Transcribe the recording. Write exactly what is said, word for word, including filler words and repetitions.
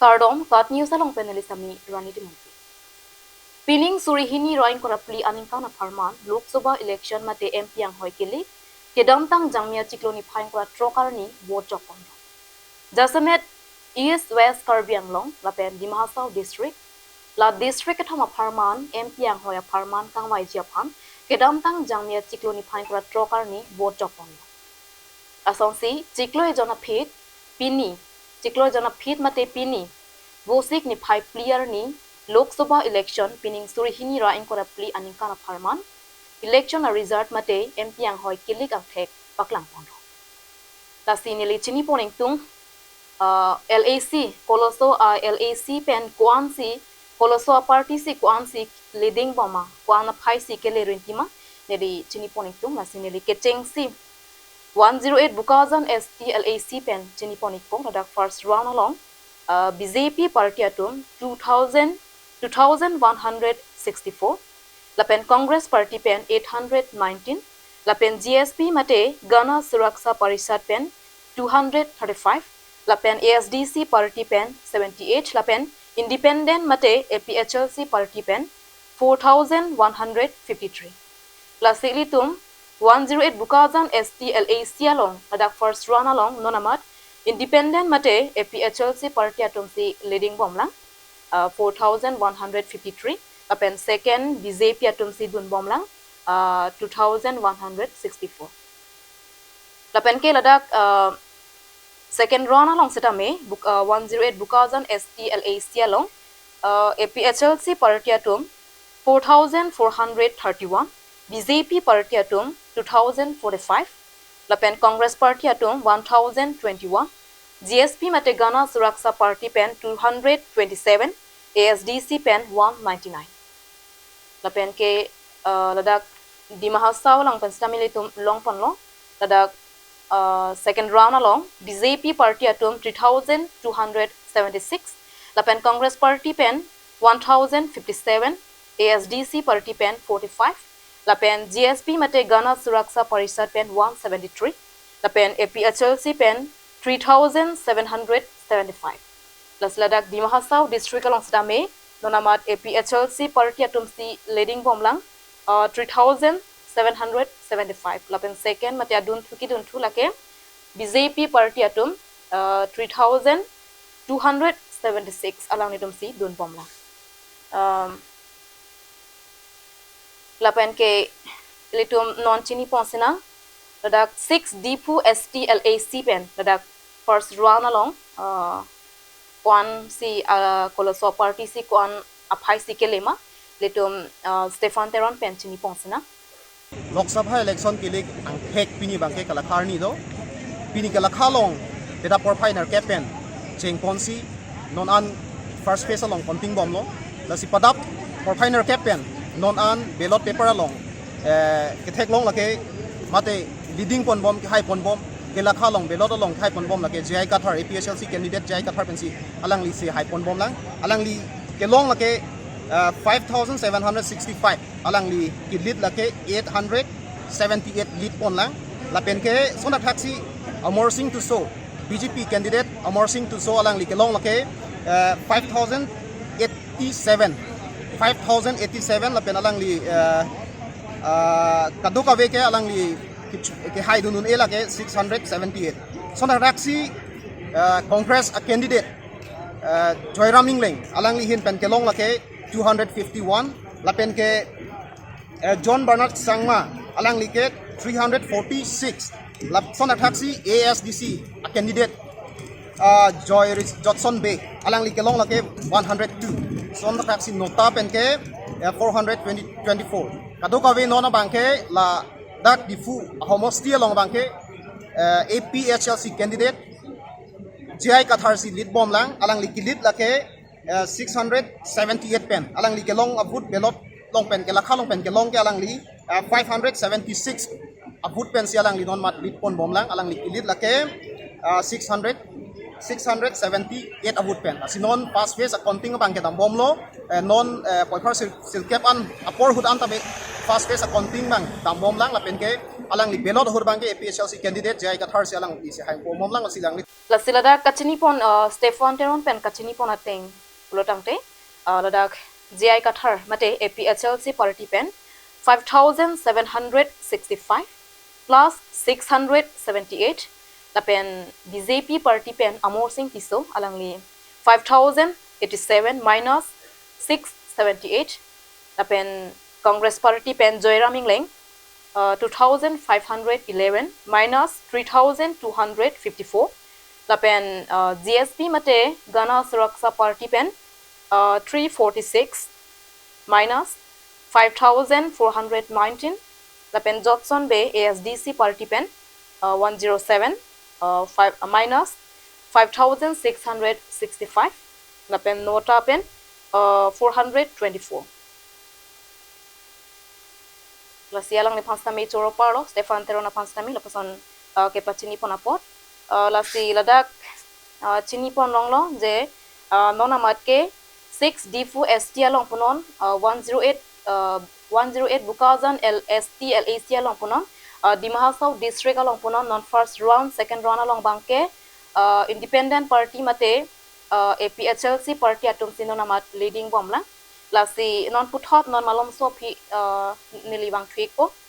Kardom, KAT News along pen neli Sami Rani Timungpi. Pining suri hini ra ingkoi ra phli aningkan apharman Lok Sabha election mate M P anghoi kilik, kedamtang Jangmi achiklo niphai ingkoi ra throk arni vote jokpon. Jasemet East West Karbi Anglong lapen Dima Hasao district, la district kethom apharman M P anghoi apharman kangvaiji aphan kedamtang Jangmi achiklo niphai ingkoi ra throk arni vote jokpon. Lasonsi chiklo ejon aphi pini, chiklo ejon aphi mate pini, Vosik niphai phli arni Lok Sabha election pining suri hini ra ingkoi ra phli aningkan apharman election a-result mate M P anghoi kilik angthek paklangpon. Lasi neli chinipon ingtung, ah, L A C, koloso a-L A C pen ko-ansi, koloso a-party si ko-ansi leading bom ma, ko-an aphai si kele rinti ma, neli chinipon ingtung, lasi neli kechengsi one zero eight Bokajan S T L A C pen chinipon ingtung, ladak first round along, ah, B J P party atum two thousand, two thousand one hundred sixty-four, lapen Congress party pen eight hundred nineteen, lapen G S P mate Gana Suraksha Parishad pen two hundred thirty-five, lapen A S D C party pen seventy-eight, lapen independent mate A P H L C party pen four thousand one hundred fifty-three. Lasi ilitum one zero eight Bokajan S T L A C along, ladak first round along, non amat independent mate A P H L C party atumsi leading bomlang, ah, four thousand one hundred fifty-three, lapen second B J P atumsi dun bomlang, ah, two thousand one hundred sixty-four. Lapen ke ladak, ah, second round along setame, Bok-, ah, one zero eight Bokajan S T L A C along, ah, A P H L C party atum four thousand four hundred thirty-one, B J P party atum two thousand forty-five, lapen Congress party atum one thousand twenty-one, G S P mate Gana Suraksha party pen two hundred twenty-seven, A S D C pen one ninety-nine. Lapen ke, ah, ladak Dima Hasao along pen setame ilitum longponlo, ladak, ah, second round along B J P party atum three thousand two hundred seventy-six, lapen Congress party pen one thousand fifty-seven, A S D C party pen forty-five, lapen G S P mate Gana Suraksha Parishad pen one seventy-three, lapen A P H L C pen three thousand seven hundred seventy-five. Lasi ladak Dima Hasao district along setame, non amat A P H L C party atumsi leading bomlang, ah, three thousand seven hundred seventy-five. Lapen second mate adunthu kidunthu lake B J P party atum, ah, three thousand two hundred seventy-six alanglitumsi dun bomlang. Um, lapen ke ilitum non chinipon sinang, ladak six Diphu S T L A C pen, ladak first round along, ah, ko-ansi, ah, koloso party si ko-an aphai si kele ma, ilitum, ah, Stephen Teron pen chinipon sinang. Lok Sabha election kilik angthek pini abangke kelakha arni do. Pini kelakha along beta porphai nerkep pen chengponsi non an first phase along counting bomlo. Lasi padap porphai nerkep pen non an ballot paper along, eh, ketheklong lake mate leading pon bom, kehai pon bom, kelakha along ballot along kehai pon bom lake J I Kathar, A P H L C candidate J I Kathar pensi alanglisi hai pon bomlang. Alangli kelong lake, eh, five thousand seven hundred sixty-five. Alangli ke-lead lake eight hundred seventy-eight lead ponlang. Lapen ke sonda thaksi Amar Singh Tisso, B J P candidate Amar Singh Tisso alangli kelong lake, eh, five thousand eighty-seven. Five thousand eighty-seven lapen alangli, eh, ah, kadokave ke alangli ke, kehai dun un-e lake six hundred seventy-eight. Sonda thaksi, eh, Congress a-candidate, eh, Joyram Engleng, alangli ahin pen kelong lake two hundred fifty-one, lapen ke, eh, John Bernard Sangma, alangli ke three hundred forty-six. Lap-, sonda thaksi A S D C a-candidate, ah, Joy Ris-, Jotson Bey, alangli kelong lake one hundred two. Sonda thaksi NOTA pen ke, eh, four hundred twenty, twenty-four. Kadokave non abangke ladak Diphu ahomosti along abangke, eh, A P H L C candidate J I Kathar si lead bomlang, alangli ke-lead lake, eh, six hundred seventy-eight pen. Alangli kelong a-vote ballot along pen, kelakha along pen kelong ke alangli, eh, five hundred seventy-six a-vote pensi alangli non mat lead pon bomlang, alangli ke-lead lake, eh, six hundred, six hundred seventy-eight a-vote pen. Lasi non first phase a-counting abangke dam bomlo, eh, non, eh, poiphar sir-, sirkep an apor ahut an tabe first phase a-counting abang dam bomlang lapen ke Alangli ballot ahut abangke A P H L C candidate J I Kathar si alangli si hangpo momlang si alangli. Lasi ladak kachinipon, uh, Stephan Teron pen kachinipon ateng pulotangte, uh, ladak J I Kathar mate A P H L C party pen five thousand seven hundred sixty-five plus six hundred seventy-eight, lapen B J P party pen Amar Sing Tisso alangli five thousand eighty-seven minus six seventy-eight, lapen Congress party pen Joyram Engleng, uh, two thousand five hundred eleven minus three thousand two hundred fifty-four, lapen, uh, G S P mate Gana Suraksha party pen, uh, three forty-six minus five thousand four hundred nineteen, lapen Jotson Bey A S D C party pen, uh, one zero seven, uh, five, uh, minus five thousand six hundred sixty-five, lapen Nota pen, uh, four hundred twenty-four. Lasi alangliphan sitame choro parlo, Stephan Teron aphan sitame lapuson, uh, kepachinipon apot. Uh, lasi ladak, uh, chinipon longlo je, uh, non amat ke six Diphu S T along punon, uh, one zero eight, uh, one zero eight Bokajan L S T L A C along punon, uh, Dima Hasao district along punon, non first round, second round along abangke, uh, independent party mate, uh, A P H L C party atum si non amat leading bomlang. Lasi non puthot non malomso aphi, uh, neli vangthu-ikpo.